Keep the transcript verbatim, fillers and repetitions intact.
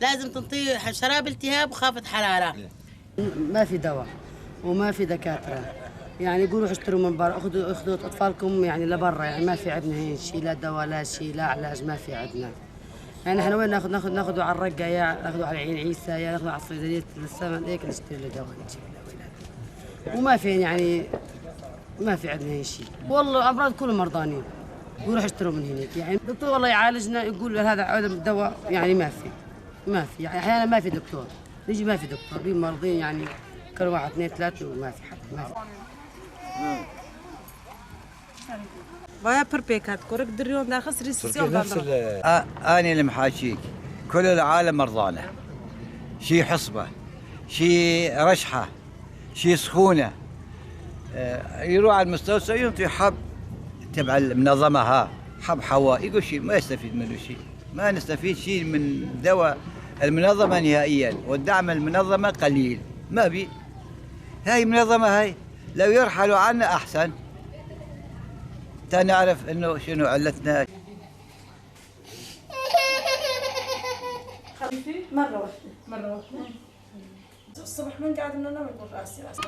لازم تنطيه شراب التهاب وخافض حرارة. ما في دواء وما في دكاترة. يعني يقولوا: "اشتروا من برا، اخذوا، اخذوا اطفالكم يعني لبرا". يعني ما في عندنا هين شي، لا دواء، لا شي، لا علاج، ما في عندنا. يعني احنا وين ناخذ؟ ناخذ، ناخذوا على الرقة، يا ناخذوا على عين عيسى، يا ناخذوا على الصيدلية السمن، هيك نشتري له دواء نجيب له ولاد. وما في يعني، ما في عندنا هين شي. والله الامراض كلهم مرضانين، يقولوا: "روح اشتروا من هناك". يعني الدكتور والله يعالجنا، يقول: "هذا عدم دواء"، يعني ما في. ما في، يعني أحيانًا ما في دكتور، نجي ما في دكتور، بين مرضين يعني، كل واحد اثنين ثلاثة وما في حد، ما في. بايا بربيكات كورك دريون داخل سري سيسيون نفس باندرا. ال- آ- اني اللي محاكيك، كل العالم مرضانه، شي حصبه، شي رشحه، شي سخونه. آه، يروح على المستوصف ينطي حب تبع المنظمه، ها، حب حواء، يقول شي ما يستفيد منه شي. ما نستفيد شي من دواء المنظمة نهائيًا، والدعم المنظمة قليل. ما بي. هاي منظمة هاي، لو يرحلوا عنا أحسن. تا نعرف إنه شنو علتنا. خفيفي مرة واحدة، مرة واحدة. الصبح من قاعد من النوم يقول راسي، راسي.